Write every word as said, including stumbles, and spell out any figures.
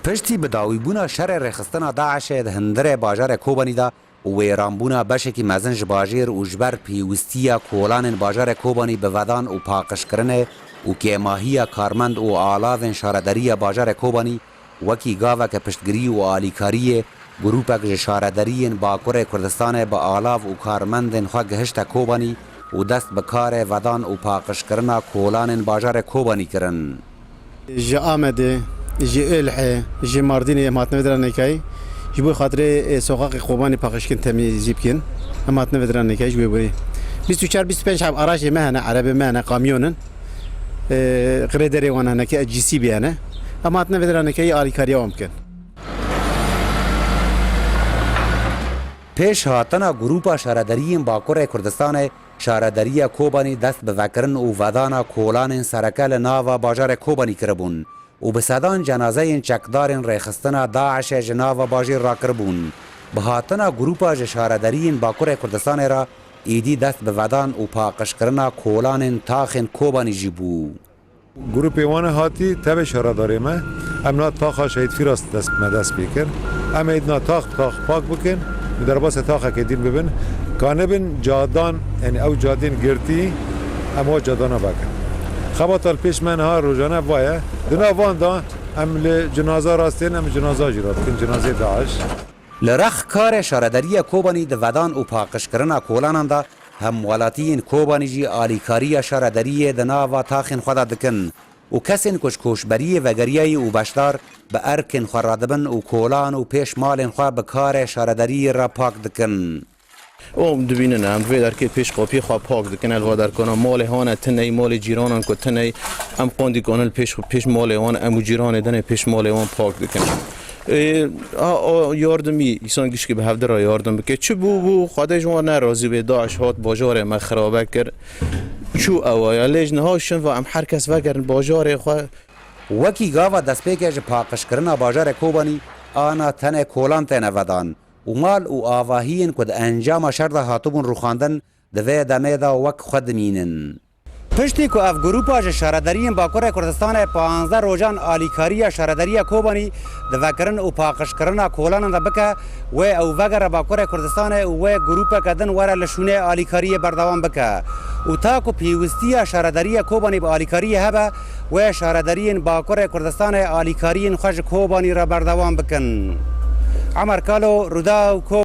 Piştî bi dawîbûna şerê rêxistina DAIŞ'ê di hundirê bajarê Kobanî de û wêranbûna beşekî mezin ji bajêr û ji ber pêwistiya kolanên bajarê Kobanî bi vedan û paqijkirinê û kêmahiya karmend û alavên şarederiya bajarê Kobanî, wekî gaveke piştgirî û alîkariyê, grûpek ji şaredariyên Bakurê Kurdistanê bi alav û karmendên xwe gihişte Kobanî û dest bi karê vedan û paqijkirina kolanên bajarê Kobanî kirin. Ji Amedê, ji Êlhê, ji Mardînê em hatine vê dira nêkayî. Ji bo xatirê, e, soqaqê Kobanî paqijkirin, temîzî bikin. Em hatine vê dira nêkayî ji wê borî. Bîst û çar bîst û pênc heb araçê me hene, erebê me hene, kamyon in. E, grêderê wan hene, ke G C B hene. Em hatine vê dira nêkayî alîkariya wan bikin. Pêş hatina grûpa şaredariyên Bakurê Kurdistanê, şaredariya Kobanî dest bi vekirin û vedana kolanên sereke li nava bajarê Kobanî kiribûn û bi sedan cenazeyên çekdarên rêxistina DAIŞ'ê ji nava bajêr rakiribûn. Bi hatina grûpa ji şaredariyên Bakurê Kurdistanê re êdî dest bi vedan û paqijkirina kolanên taxên Kobanî jî bû. Grûpê wan hatî tevê şaredarê me. Em na taxa Şehîd Fîras dest, me dest pê kir. Em ê dina tax bi tax pak bikin, bi derbasê taxekê dîn bibin. Ka nebin cadan, yani ew cadên girtî, em wa cadana vekin. Xebata li pêş me niha rojane va ye. Di nav van de em li cinaza rastên, em cinaza jî radikin, cinazê DAIŞ. Li rex karê şaredariya Kobanî di vedan û paqijkirina kolanan de hemwelatiyên Kobanî jî alîkariya şaredariyê di nava taxên xwe de dikin û kesên ku ji koçberiyê vegeriyayî û beşdar bi erkên xwe radibin û kolan û pêş malên xwe bi karê şaredariyê re pak dikin. Û dibînin em vê derkê pêş qapiyê xwe pak dikin, el va derkana malê hane tiney, malê cîranan ku tiney, em qandî kanin pêş, pêş malê wan, em û cîranê dinê pêş malê wan pak dikin. Ê, a, a, yardimî, însan gişkî bi hevdira yardim bike. Çi bû, bû, Xwedê ji wan nerazî bê, DAIŞ hat bajarê me xirabe kir. Çû ewa ye, lê ji niha şin va em her kes vegerin bajarê xwe. Wekî gava destpêkê ji paqijkirina bajarê Kobanî, ana tenê kolan têne vedan û mal û avahiyên ku di encama şer de hatibûn rûxandin, di vê demê de wek xwe dimînin. Piştî ku ev grûpa ji şaredariyên Bakurê Kurdistanê panzdeh rojan alîkariya şaredariya Kobanî di vekirin û paqijkirina kolanan de bike, wê ew vegere Bakurê Kurdistanê û wê grûpeke din were li şûnê alîkariyê berdewam bike. Û ta ku pêwistiya şaredariya Kobanî bi alîkariyê hebe, wê şaredariyên Bakurê Kurdistanê alîkariyên xwe ji Kobanî re berdewam bikin. Emer Kalo, Rûdaw, Ko-